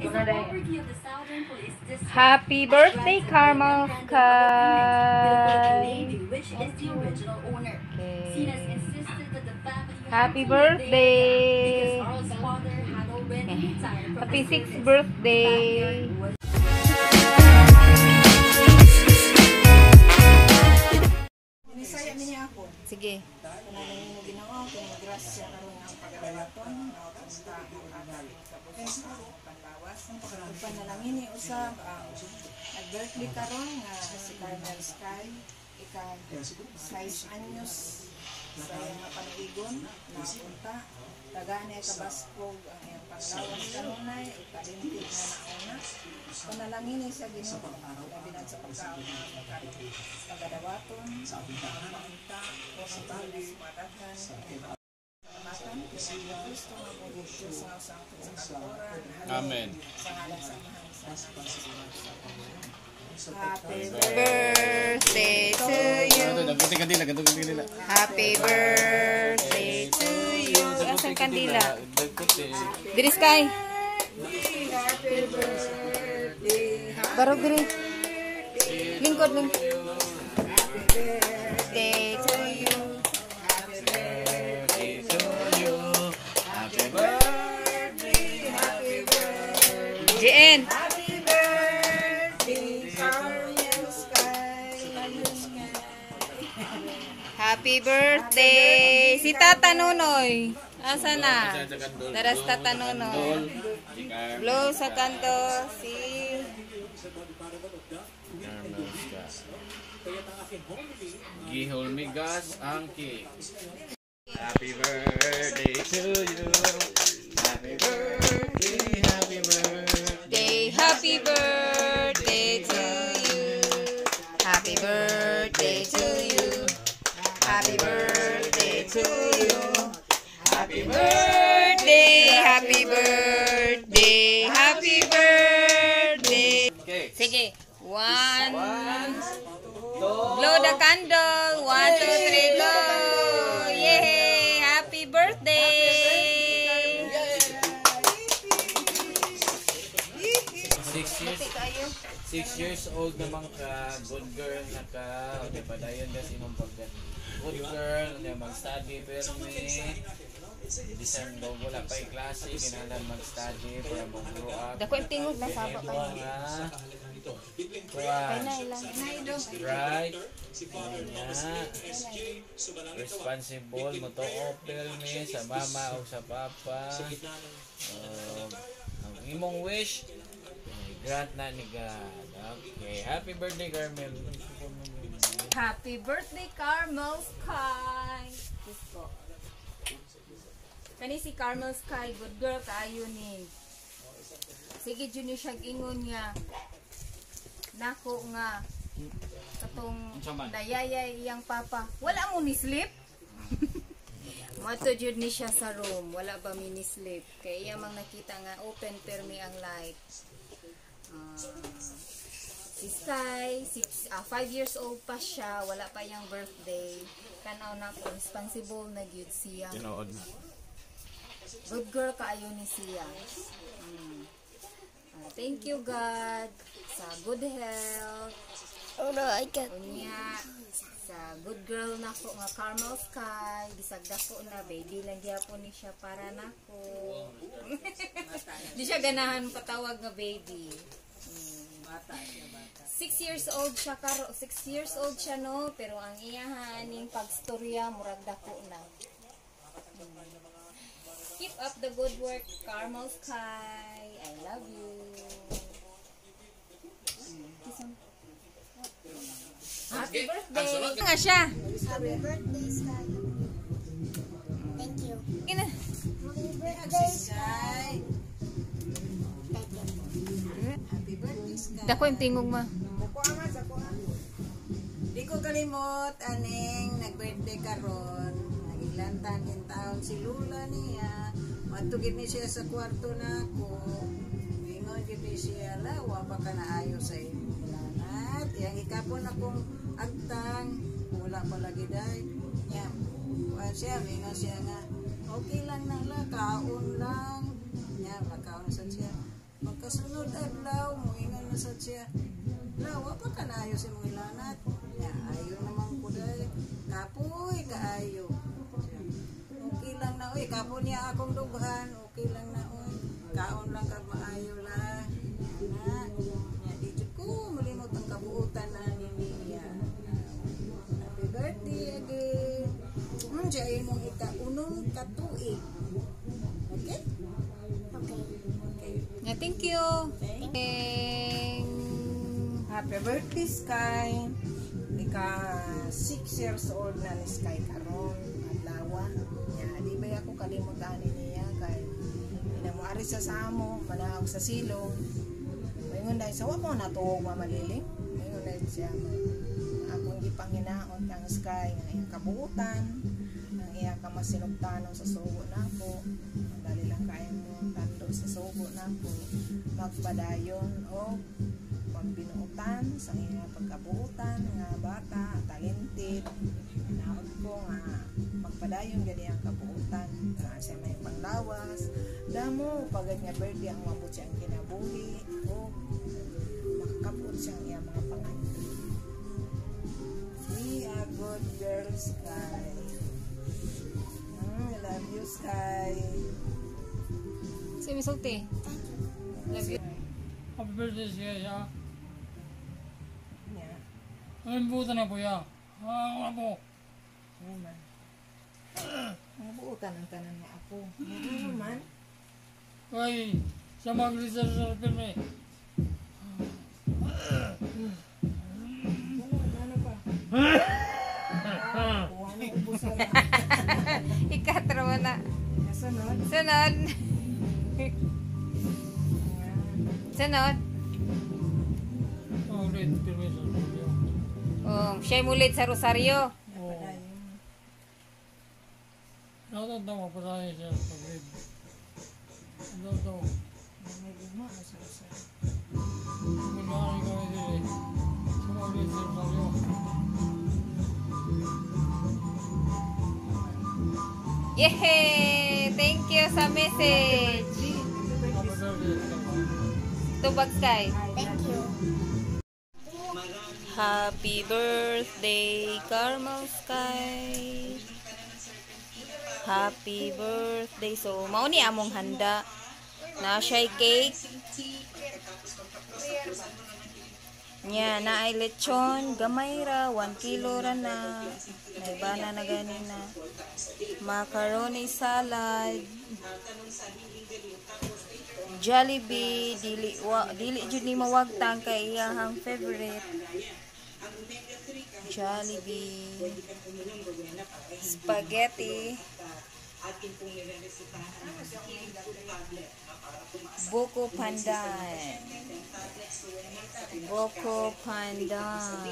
Is na the dahil. Property of the Southern Police District. Happy birthday, Carmel Memorandum of Agreement with the Sky. Navy, which is the original owner. Okay. Sinas insisted that the family had Happy to leave the birthday. area because Arl's father had already retired from Happy the sixth service. Birthday. The backyard was Bisaya mi niya ako. Sige. Panalangin mo Ginoo, kung grasya karon ang pagadawaton, napunta ang ating kabusong panlawas. Ug panalangin ni usab ang nag-birthday karon nga si Carmel Sky, ika 6 anyos sa iyang nga panuigon, napunta. Tagaan niya kabaskog ang iyang panglawas kanunay, ug talented nga nauna. Panalangin ni sa Ginoo, labi na sa pagkaon ng pagadawaton, paunta, o sa mga daghan, Salamatan, kay Kristo nga buhi Diyos nga usangkot sa katuoran. Amen. Sa ngalan sa Amahan, sa Anak, sa Espiritu Santo. Happy Birthday to you. Dagkuti kandila, dagkuti kandila. Happy birthday to you. Asan kandila? Dagkuti. Diri, Sky. Barog diri. Lingkod, lingkod. Birthday to you. Birthday to you. Happy birthday. JN. Happy birthday, Carmel Sky. Happy birthday. Si Tata Nonoy. Asa na? Daras Tata Nonoy. Blow sa kanto si Carmel Sky. Gihulmigas ang cake. Happy birthday to you. Happy birthday, happy birthday. Day. Happy birthday to you. Happy birthday to you. Happy birthday to you. Happy birthday, happy birthday, happy birthday. Okay. Sige. One. One, two, Blow the candle. One, two, three, go. Yay! Happy birthday! 6 years, 6 years old naman ka, good girl na ka, o di padayon ka sa imong pag good girl, o di mag-study pero may bisan daw wala pa klase, kinahanglan mag-study para mag-grow up. Dako yung tingog na saba Behave kayo. nga. Kuan. Na ilang. Right? Nya. Responsible mo to mi sa mama o sa papa. Ang imong wish grant na ni God. Okay, happy birthday, Carmel. Happy birthday, Carmel Sky! Kiss ko. Kani si Carmel Sky, good girl kaayo ni. Sige, jud ni siya ingon niya. Nako nga katong Unsa man? nayayay iyang papa. Wala mo ni sleep? Moadto jud ni siya sa room, wala ba mi ni sleep? Kay iya mang nakita nga open permi ang light. Ah, si Sky, 5 years old pa siya, wala pa iyang birthday. Kanaw na ko, responsible na gyud siya. Tinuod na. Good girl kaayo ni siya. Ah, thank you, God, sa good health. Oh no, I can't. Unya sa good girl nako nga Carmel Sky, bisag dako na, baby lang gyapon ni siya para nako. Di siya ganahan patawag nga baby. 6 years old siya karo, 6 years old siya, no, pero ang iyahan ning pagstorya murag dako na. Keep up the good work, Carmel Sky. I love you. Kiss him. Happy birthday. Nga siya. Happy birthday, Sky. Thank you. Ina. Happy birthday, Sky. Thank you. Happy birthday, Sky. Dako yung tingog, ma. Dako ama, dako. Di ko kalimot aning nag-birthday karon. Nagiglantan in taon si Lula niya. Matugid ni siya sa kwarto nako. Ingon gid ni siya, "La, wa pa ka naayo sa imong lanat." Iyang ikapon akong agtang, wala pa lagi day. Nya, wa siya, mingon siya nga, "Okay lang na la, kaon lang." Nya, makaon sa siya. Magka Kasunod adlaw moingon na sad siya. La, wa pa ka naayo sa imong ilanat. Ya, ayo naman ko day. Kapoy kaayo. Siya, okay lang na oy, kapo niya akong dughan, okay lang na oy. Kaon lang kag maayo la. Na, nya di jud ko malimot ang kabuutan na ni niya. Happy birthday again. Diya imong ikaunong katuig. Okay? Okay. Okay. Yeah, thank you. Thank Thank. Happy birthday, Sky. Ika 6 years old na ni Sky karon, adlawa. Nya di ba ako kalimutan niya kay inamuari sa amo, manaog sa silong. Moingon dahil sa wa mo natuog mamaliling. Moingon dahil siya akong gipanginaot ang Sky nga iyang kabuutan, ang iyang kamasinugtanon sa sugo nako. Dali lang kaya mo tando sa sugo nako magpadayon o pagbinuutan sa iyang pagkabuutan nga bata talented. Naot ko nga magpadayon gani ang kabuutan sa siya may panglawas damo pagad nga birthday ang mabot siya ang kinabuhi o makakabot siya ang iyang mga pangandoy. Be a good girl, Sky. I love you, Sky. Si misulti. Love you. Happy birthday siya siya. Yeah. Ang buta na po ya. Ah, ako. Oo man. Ang buutan ang tanan nga ako. Ano man? Kay sa maglisa sa pirmi. Ano, ano pa? Ah, kuha na ubusan. Ikatro na. Kasunod. Sunod. Sunod. Ulit pirmi sa studio. Oh, siya mulit sa Rosario. Oo. Dapat daw mapasaya siya sa grade. Dapat daw. May gugma sa sa. Kunwari kami dili. Sa maglit sa Rosario. Yay! Thank you sa message. Happy birthday. Tubag, Sky. Thank you. Happy birthday, Carmel Sky. Happy birthday. So, mao ni among handa. Na siya'y cake. Nya, na ay lechon, gamay ra, 1 kilo ra na. Naibana na gani na. Macaroni salad. Jollibee, dili wa, dili jud ni mawagtang kay iyahang favorite. Jollibee. Spaghetti. Buko pandan. Buko pandan.